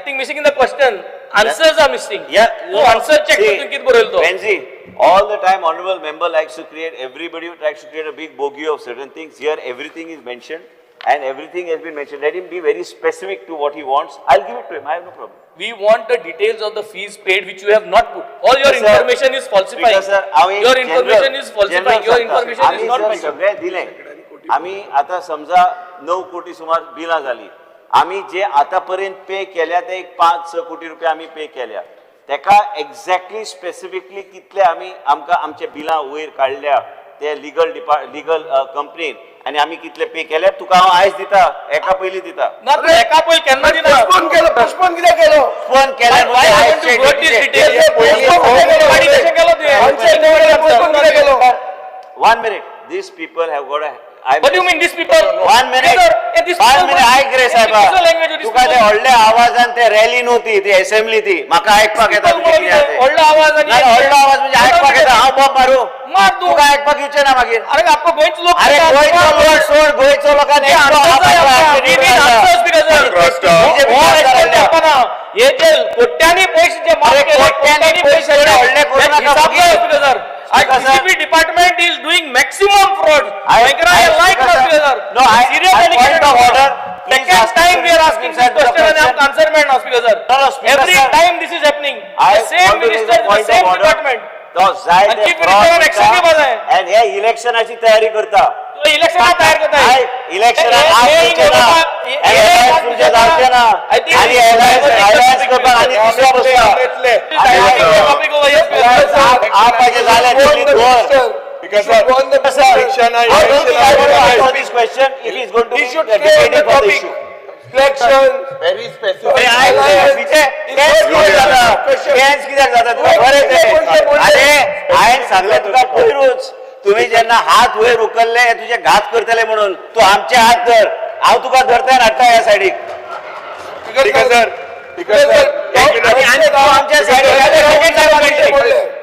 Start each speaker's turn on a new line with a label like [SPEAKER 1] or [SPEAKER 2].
[SPEAKER 1] Nothing missing in the question. Answers are missing.
[SPEAKER 2] Yeah.
[SPEAKER 1] तू answer check कर तूं कितें बरयलो तो.
[SPEAKER 2] Venzi, all the time honorable member likes to create, everybody likes to create a big bogey of certain things. Here everything is mentioned and everything has been mentioned. Let him be very specific to what he wants. I'll give it to him. I have no problem.
[SPEAKER 1] We want the details of the fees paid which you have not put. All your
[SPEAKER 2] Sir,
[SPEAKER 1] information is falsifying.
[SPEAKER 2] Because sir, हांव एक
[SPEAKER 1] Your
[SPEAKER 2] general-
[SPEAKER 1] information is falsifying.
[SPEAKER 2] general
[SPEAKER 1] Your
[SPEAKER 2] सांगता.
[SPEAKER 1] information is
[SPEAKER 2] आमी
[SPEAKER 1] not
[SPEAKER 2] sir
[SPEAKER 1] mentioned.
[SPEAKER 2] सगळें दिलें. आमी आतां समजा 9 कोटी सुमार बिलां जाली. आमी जे आतां पर्यंत पे केल्या ते एक 5-6 कोटी रुपया आमी पे केल्या. तेका एक्झॅक्टली स्पेसिफिकली कितले आमी आमकां आमचे बिलां वयर काडल्या ते लिगल कंपनीन आनी आमी कितले पे केल्या, तुका हांव आयज दिता, एका पयलीं दिता.
[SPEAKER 1] ना, तूं एका पयलीं केन्ना दिना.
[SPEAKER 3] पोस्टपोन केलो, पोस्टपोन कित्याक केलो?
[SPEAKER 2] फोन केल्यार
[SPEAKER 1] Why haven't you got these details?
[SPEAKER 3] पयलीं
[SPEAKER 1] कशें केलो तुवें?
[SPEAKER 3] पोस्टपोन कित्याक केलो?
[SPEAKER 2] One minute. These people have got a.
[SPEAKER 1] What do you mean these people?
[SPEAKER 2] One minute.
[SPEAKER 1] Sir, eh, these
[SPEAKER 2] one
[SPEAKER 1] people
[SPEAKER 2] minute. आयक रे
[SPEAKER 1] eh,
[SPEAKER 2] साहेबा.
[SPEAKER 1] this is a language, these
[SPEAKER 2] तुका ते
[SPEAKER 1] people-
[SPEAKER 2] व्हडल्या आवाजान ते रॅली न्हू ती, ती असेंब्ली ती. म्हाका आयकपाक येता
[SPEAKER 1] people
[SPEAKER 2] तुजें कितें आहा तें.
[SPEAKER 1] व्हडलो आवाज आनी
[SPEAKER 2] ना, ना, व्हडलो आवाज म्हणजे आयकपाक येता. हांव बोब मारू?
[SPEAKER 1] मार तूं.
[SPEAKER 2] तुका आयकपाक येवचें ना मागीर.
[SPEAKER 1] अरे, आपको गोंयचो लोक
[SPEAKER 2] अरे, गोंयचो लोक सोड, गोंयचो लोकांनी
[SPEAKER 1] हे answers जाय आमकां. We need answers because
[SPEAKER 2] BJP
[SPEAKER 1] हो
[SPEAKER 2] सरकार.
[SPEAKER 1] आपण हे जे कोट्यांनी पैसे जे माफ
[SPEAKER 2] अरे,
[SPEAKER 1] केले,
[SPEAKER 2] कोट्यांनी पैसे
[SPEAKER 1] केले,
[SPEAKER 2] व्हडले करू
[SPEAKER 1] हे
[SPEAKER 2] नका,
[SPEAKER 1] हिसाब
[SPEAKER 2] फकीर.
[SPEAKER 1] जाय speaker sir.
[SPEAKER 2] Speaker sir.
[SPEAKER 1] DCP department is doing maximum fraud. Like
[SPEAKER 2] Speaker sir.
[SPEAKER 1] Speaker sir.
[SPEAKER 2] No,
[SPEAKER 1] serious
[SPEAKER 2] I point of order. Please
[SPEAKER 1] second
[SPEAKER 2] ask
[SPEAKER 1] time
[SPEAKER 2] Mr.
[SPEAKER 1] We are asking
[SPEAKER 2] Sir
[SPEAKER 1] this
[SPEAKER 2] the
[SPEAKER 1] question आणि
[SPEAKER 2] question.
[SPEAKER 1] आमकां answer मेळना speaker sir.
[SPEAKER 2] No, no, Speaker
[SPEAKER 1] every
[SPEAKER 2] sir.
[SPEAKER 1] Time this is happening.
[SPEAKER 2] I
[SPEAKER 1] same
[SPEAKER 2] want to raise a
[SPEAKER 1] minister,
[SPEAKER 2] point of
[SPEAKER 1] same
[SPEAKER 2] order.
[SPEAKER 1] Department.
[SPEAKER 2] तो जाय
[SPEAKER 1] आणि
[SPEAKER 2] ते
[SPEAKER 1] chief
[SPEAKER 2] fraud
[SPEAKER 1] minister
[SPEAKER 2] करता
[SPEAKER 1] action घेवपा जाय.
[SPEAKER 2] आणि हे इलेक्शनाची तयारी करता.
[SPEAKER 1] इलेक्शनाक तयार करता.
[SPEAKER 2] आयक, इलेक्शनाक आप दिवचे ना, alliance तुमचे जावचे ना आणि alliance करपाक आनी दुसरो बसता. आपाचे जाले दिल्लीत धर.
[SPEAKER 4] Because sir,
[SPEAKER 2] Sir,
[SPEAKER 4] election
[SPEAKER 2] I don't think I want to answer this question if he is going to
[SPEAKER 3] He
[SPEAKER 2] be
[SPEAKER 3] should stay on
[SPEAKER 2] debating
[SPEAKER 3] the
[SPEAKER 2] for the
[SPEAKER 3] topic.
[SPEAKER 2] issue.
[SPEAKER 3] Election.
[SPEAKER 4] Very specific.
[SPEAKER 2] अरे, आयक रे, Vijay, tense कित्याक जाता? Tense कित्याक जाता तुका बरें तें. अरे, हांवें सांगलें तुका पयरूच, तुमी जेन्ना हात वयर उखल्ले हे तुजे घात करतले म्हणून. तूं आमचे हात धर, हांव तुका धरता आनी हाडटा ह्या सायडीक.
[SPEAKER 4] Speaker sir, Speaker sir, एक
[SPEAKER 2] आनी
[SPEAKER 4] minute.
[SPEAKER 2] आनी तूं आमच्या सायडीक.